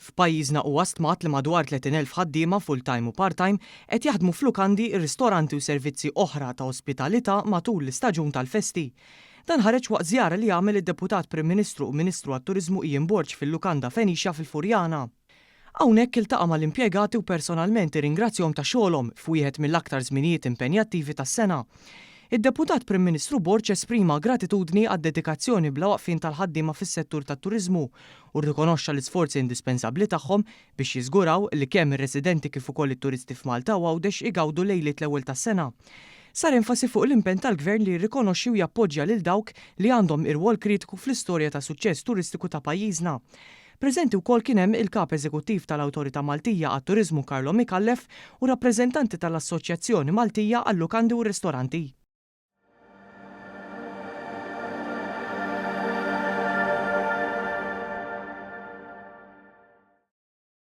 F'pajjiżna huwa stmat li madwar 30,000 ħaddiema full-time u part-time qed jaħdmu f'lukandi, ristoranti u servizzi oħra ta' ospitalità matul l-istaġun tal-festi. Dan ħareġ waqt żjara li għamel id-Deputat Prim Ministru u Ministru għat-Turiżmu Ian Borg fil-lukanda Phoenicia fil-Furjana. Hawnhekk iltaqa' mal-impjegati u personalment irringrazzjahom ta' xogħolhom f'wieħed mill-aktar żminijiet impenjattivi tas-sena. Id-Deputat Prim Ministru Borg esprima gratitudni għad-dedikazzjoni bla waqfien tal-ħaddiema fis-settur tat-turiżmu u rrikonoxxa l-isforzi indispensabbli tagħhom biex jiżguraw li kemm ir-residenti kif ukoll it-turisti f'Malta u Għawdex igawdu lejliet l-ewwel tas-sena. Sar enfasi fuq l-impenn tal-Gvern li jirrikonoxxi u jappoġġja lil dawk li għandhom irwol kritiku fl-istorja ta' suċċess turistiku ta' pajjiżna. Preżenti wkoll kien hemm il-Kap Eżekuttiv tal-Awtorità Maltija għat-Turiżmu Carlo Micallef u rappreżentanti tal-Assoċjazzjoni Maltija għal-Lukandi u r-Ristoranti.